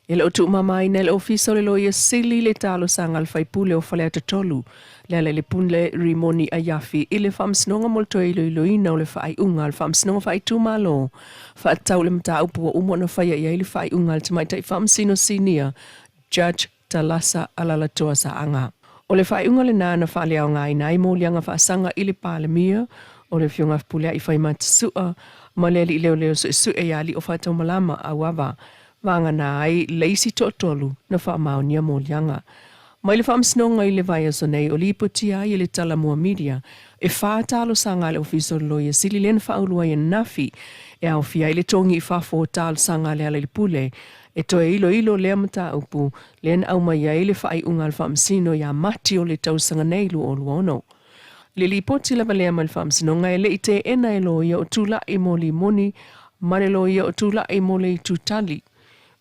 E le o tuumamaina e le Ofisa o le Loia Sili le talosaga a le faipule o Faleata 3, Lealailepule Rimoni Aiafi i le Faamasinoga mo le toe iloiloina o le faaiuga a le Faamasinoga Faaitumalo faatatau i le mataupu ua uma ona faia i ai le faaiuga a le Tamaitai Faamasino Sinia Judge Talasa Alalatoa Saaga. O le faaiuga lena na faaleaogaina ai moliaga faasaga i le Palemia o le Afioga Fepuleai Faimata Sua ma le Alii Leoleo Suesue ia Alio Faataumalama Auava, vagana ai le isi toatolu na faamaonia moliaga. Mai le Faamasinoga i le vaiaso nei o lipotia ai e le Talomua Media e 4 talosaga a le Ofisa o le Loia Sili lea na faaulu ai ananafi, e aofia ai le togi i fafo o talosaga a Lealailepule e toe iloilo lea mataupu lea na aumai ai le faaiuga a le Faamasino ia Mati o le tausaga nei 2026. I le lipoti lava lea mai le Faamasinoga e le i teena e loia o Tulai mo Limoni ma le loia o Tulai mo le Itutali,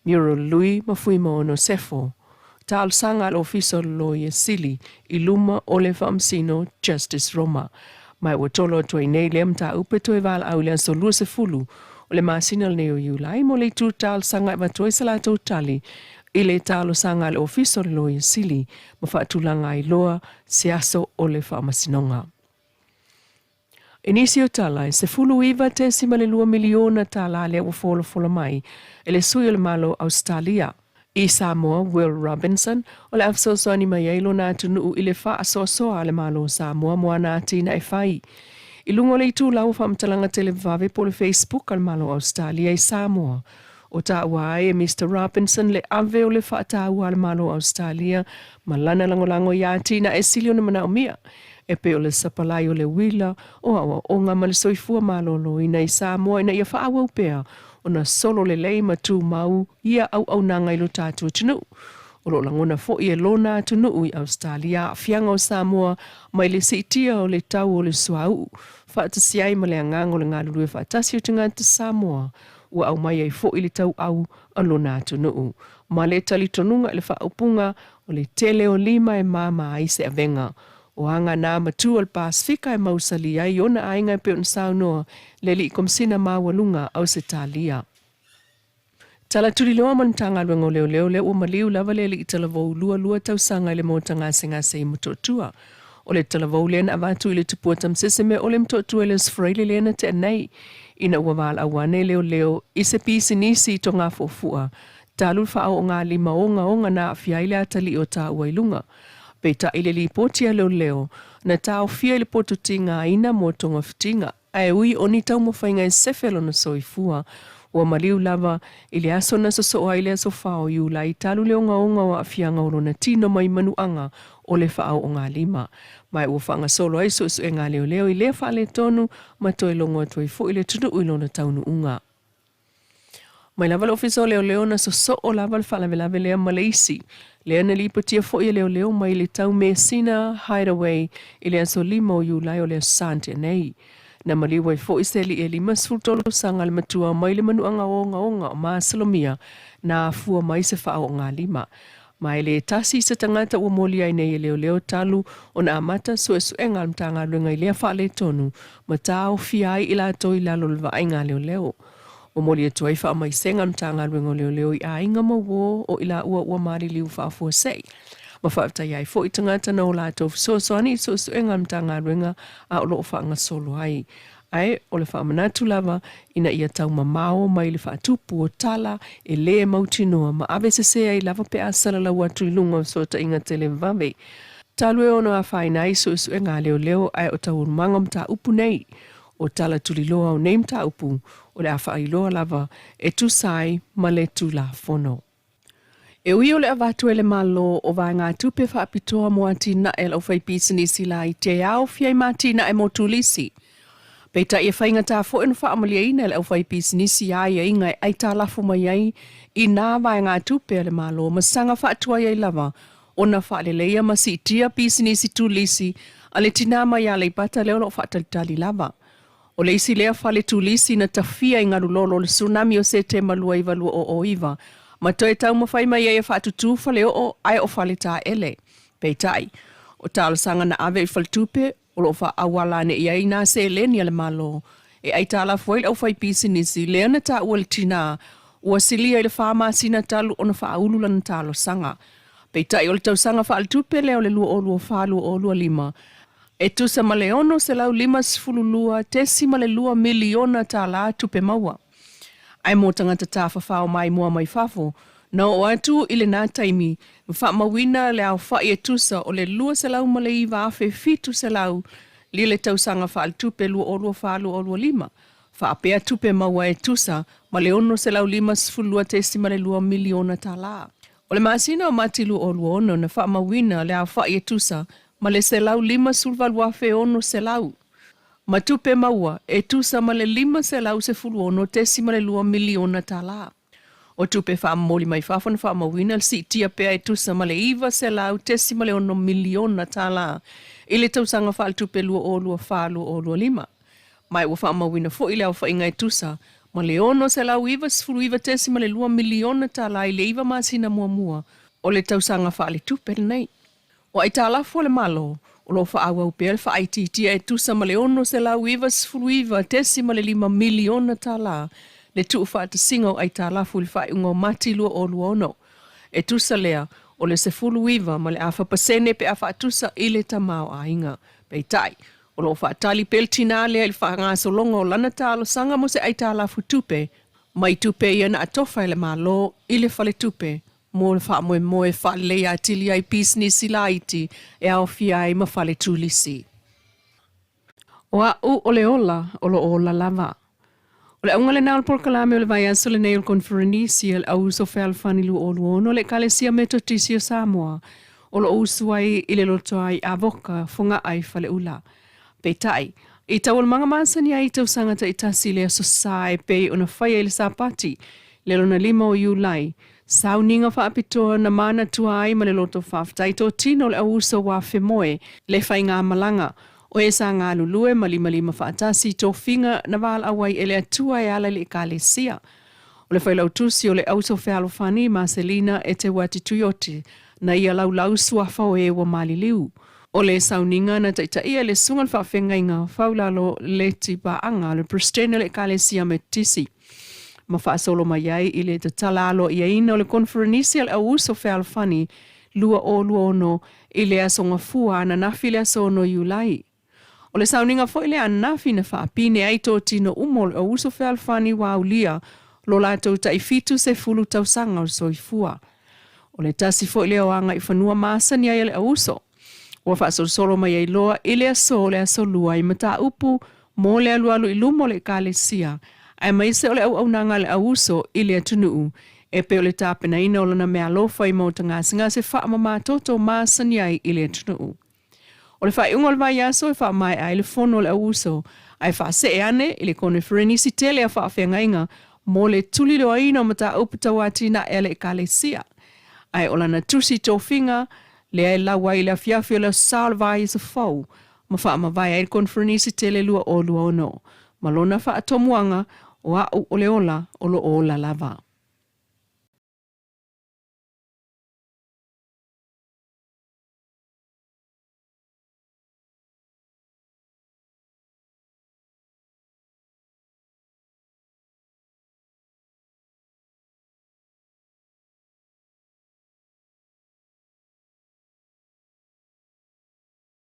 Muriel Lui ma Fuimaono Sefo, talosaga a le Ofisa o le Loia Sili i luma o le Faamasino Justice Roma. Ma ua tolo atu ai nei lea mataupu e toe valaau i le aso 20 o le masina lenei o Iulai mo le itu talosaga e avatu ai sa latou tali i le talosaga a le Ofisa o le Loia Sili ma faatulaga ai loa se aso o le Faamasinoga. I nisi o tala, e $19.2 miliona tālā lea ua folafola mai e le sui o le Malo o Ausetalia i Samoa, Will Robinson, o le a fesoasoani mai ai lona atunuu i le faasoasoa a le Malo o Samoa mo ana atinae fai. I luga o le itulau o faamatalaga televavave po o le Facebook a le Malo o Ausetalia i Samoa, o taua ai e Mister Robinson le ave o le faataua a le Malo o Ausetalia ma lana lagolago i atinae sili ona manaomia e pei o le sapalai o le uila, o aoaoga ma le soifua maloloina i Samoa ina ia faaauau pea ona solo lelei ma tumau ia auaunaga i lo tatou atunuu. O lo o lagona foi e lona atunuu i Ausetalia aafiaga o Samoa mai le siitia o le tau o le suauu, faatasi ai ma le agaga o le galulue faatasi o tagata Samoa ua aumai ai foi le tauau a lona atunuu ma le talitonuga i le faaupuga o le tele o lima e mama ai se avega. O aga nā matua o le Pasefika e mausali ai ona aiga e pei ona saunoa le Alii Komesina Maualuga Ausetalia. Tala tuliloa ma le Matagaluega o Leoleo lea ua maliu lava le Alii Talavou 22 tausaga i le maota gasegase i Motootua. O le talavou lea na avatu i le tupua tamasese o le Motootua i le Aso Faraile lea na tea nei ina ua valaau ane leoleo i se pisinisi i Togafuafua talu le faaoogalima ogaoga na aafia ai le atalii o taua i luga. Peitai le lipoti a leoleo, na taofia i le poto tigaina mo togafitiga, ae ui o ni taumafaiga e sefe lona soifua, ua maliu lava i le aso na sosoo ai le aso 4 o Iulai talu le ogaoga o aafiaga o lona tino mai manuaga o le faaoogalima. Ma ua faagasolo ai suesuega a leoleo i lea faaletonu ma toe logo atu ai foi le atunuu i lona taunuuga. Mai lava le Ofisa o Leoleo na sosoo lava le faalavelave lea ma le isi. Lea na lipotia foi e leoleo mai le tau Mesina Hideaway i le aso 5 o Iulai o le Aso Sa na tea nei. Na maliu ai foi se alii e 53 tausaga le matua mai le manuaga ogaoga o Masalomia na afua mai se faaoogalima. Ma e le tasi se tagata ua moli ai nei e leoleo talu ona amata suesuega a le Matagaluega i lea faaletonu ma taofia ai i latou i lalo o le vaaiga a leoleo. Ua moli atu ai faamaisega a le Matagaluega o Leoleo i aiga ma uō o i laua ua maliliu faafuasei. Ma faafetai ai foi tagata na o latou fesoasoani i suesuega a le Matagaluega a o lo o faagasolo ai. Ae o le faamanatu lava ina ia taumamao mai le faatupu o tala e lē mautinoa ma ave sese ai lava pe a salalau atu i luga o fesootaiga televave. Talu e ono afaina ai suesuega a leoleo ae o taualumaga o mataupu nei. O tala tuliloa o nei mataupu o le a faailoa lava e tusa ai ma le Tulafono. E ui o le avatu e le Malo o vaegatupe faapitoa mo atinae a le aufaipisinisi laiti e aofia ai ma atinae mo turisi, peitai e faigata foi ona faamalieina e le aufaipisinisi aiaiga e aitalafu mai ai i nā vaegatupe a le Malo ma saga faatuai ai lava ona faaleleia ma siitia pisinisi turisi a le tinā mai Aleipata lea o lo o faatalitali lava. O le isi lea fale turisi na tafia i galulolo o le tsunami o Setema 2909 ma toe taumafai mai ai e faatutū faleoo ae o fale taele. Peitai, o talosaga na ave i faletupe o lo o faaauala ane i ai nā seleni a le Malo e aitalafu ai le aufaipisinisi lea na taua le tinā Ua silia i le fa masina talu ona faaulu lana talosaga. Peitai o le tausaga faaletupe lea o le 2024/2025, e tusa ma le $652.2 miliona tala tupe maua. Ae mo tagata tafafao maimoa mai fafo, na oo atu i lena taimi ma faamauina le aofa'i e tusa o le 209,700 i le tausaga faaletupe 2024/2025, faapea tupe maua e tusa ma le $652.2 miliona tala. O le masina o Mati 2026 na faamauina le aofa'i e tusa ma le 158,600 ma tupe maua e tusa ma le $516.2 miliona tala. O tupe faamomoli mai fafo na faamauina le siitia pea e tusa ma le $900.6 miliona tala i le tausaga faaletupe 2024/2025. Ma ua faamauina foi le aofaiga e tusa ma le $699.2 miliona tala i le 9 masina muamua o le tausaga faaletupe lenei. O aitalafu a le Malo, o lo o faaauau pea le faaitiitia e tusa ma le $699.5 miliona tala le tuufaatasiga o aitalafu i le faaiuga o Mati 2026. E tusa lea o le 19.5% pe a faatusa i le tamaoaiga. Peitai, o lo o faatali pea le tinā lea i le faagasologa o lana talosaga mo se aitalafu tupe mai tupe ia na atofa e le Malo i le faletupe mo le faamoemoe e faaleleia atili ai pisinisi laiti e aofia ai ma fale turisi. O a'u o le ola o lo o ola lava. O le auga lena o le polokalame o le vaiaso lenei o le Koneferenisi a le Au Uso Fealofani 2026 a le Ekalesia Metotisi o Samoa o lo o usu ai i le lotoa i Avoka, Fogaa i Faleula. Peitai, i taualumaga masani ai i tausaga taitasi i le Aso Sa e pei ona faia i le Sapati, le lona 5 o Iulai, sauniga faapitoa na manatua ai ma le loto faafetai totino o le au uso ua femoe le faigamalaga o e sa galulue ma limalima faatasi i tofiga na valaau ai e le Atua e ala i le Ekalesia. O le failautusi o le Auso Fealofani Maselina Eteuati Tuioti na ia laulau suafa o e ua maliliu. O le sauniga na taitaia e le Susuga i le Faafeagaiga Faulalo Leti Paaga, le Peresetene o le Ekalesia Metotisi, ma faasolo mai ai i le tatala aloaiaina o le Koneferenisi a le Au Uso Fealofani 2026 i le Aso Gafua ananafi i le aso 6 Iulai. O le sauniga foi lea ananafi na faapine ai totino uma o le Au Uso Fealofani ua aulia lo latou tai 70 tausaga o le soifua. O le tasi foi lea o agaifanua masani ai a le Au Uso. Ua faasolosolo mai ai loa i le aso o le Aso Lua i mataupu mo le alualu i luma o le Ekalesia, aemaise o le auaunaga a le Au Uso i le atunuu, e pei o le tapenaina o lana meaalofa i maota gasegase faamamatoto masani ai i le atunuu. O le faaiuga o le vaiaso e faamaea ai le fono a le Au Uso, ae faasee ane i le koneferenisi tele a faafeagaiga mo le tuliloaina o mataupu tau atinae a le Ekalesia. Ae o lana tusi tofiga lea e lau ai i le afiafi o le Aso Sa o le vaiaso fou ma faamavae ai le koneferenisi tele 2026 ma lona faatomuaga o a'u o le ola o lo o ola lava.